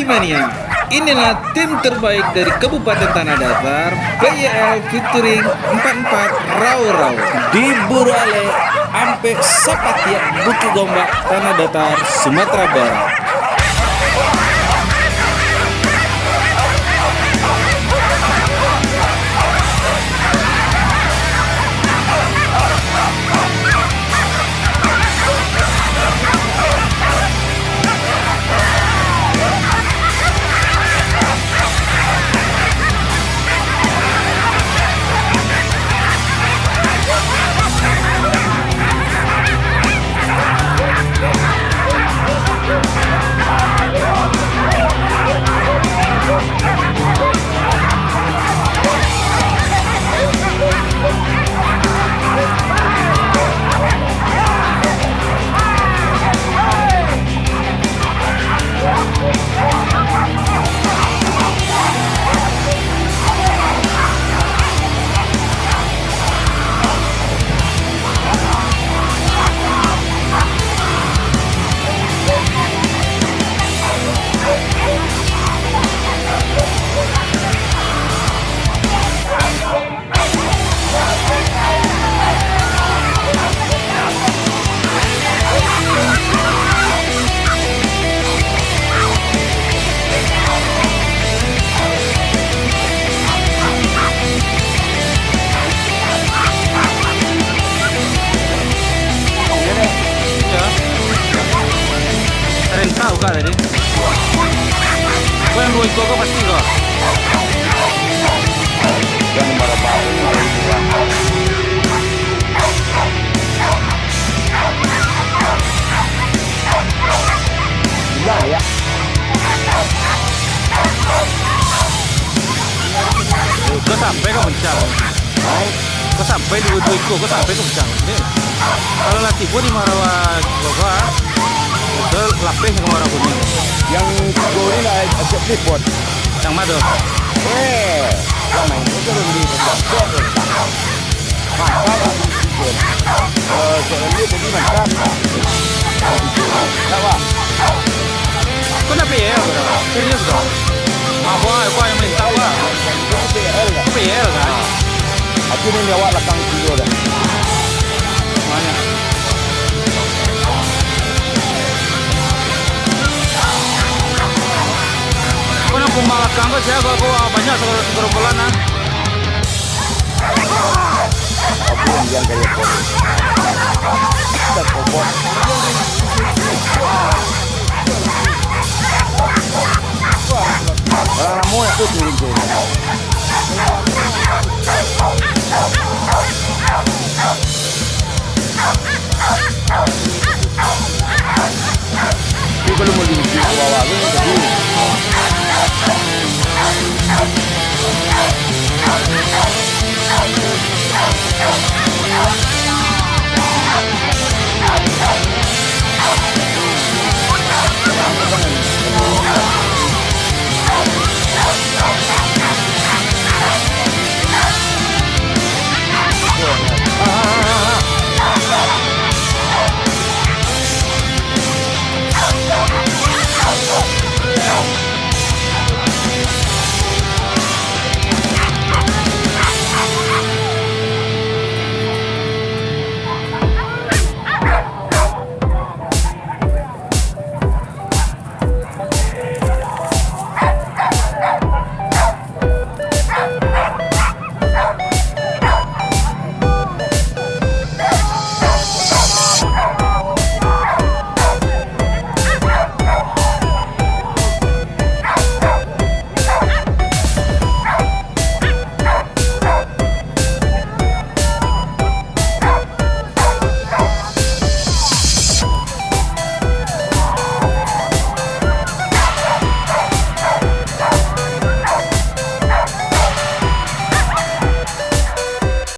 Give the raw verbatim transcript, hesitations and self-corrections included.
Mania. Inilah tim terbaik dari Kabupaten Tanah Datar, P Y L featuring empat empat Rau Rau. Di Burale, Ampek Sapatiak, Bukik Gombak, Tanah Datar, Sumatera Barat. Rentah buka tadi. Kau yang dua iko kau pasti kau. Yang marah-marah. Bilang ya. Kau sampai kau mencang. Kau sampai dua, dua iko, kau sampai kau mencang. Ni. Kalau lah tibo di Marawa, kau, kau, ah. Kau lapeh ka Marawa Kuning. Yang tigo ni lah, acep tripod. Yang ma tu? Eh, yang main tu kalau beli macam tu. Mantap lah. Eh, soalnya tadi mantap. Kenapa? Kau nak P L kau? Serius kau? Apa? Apa yang main? Tahu lah. P L kan? Aku ni nyawa lakang tidur dah. Mana? Kau nak kumbang lakang kau, siapa kau? Kau banyak sekarang sekarang bulan, ah. Abu yang jangan kaya kau. Tak kobok. Orang lama itu turun tu. Tapi kalau mau diuji ke bawah tu, jadi.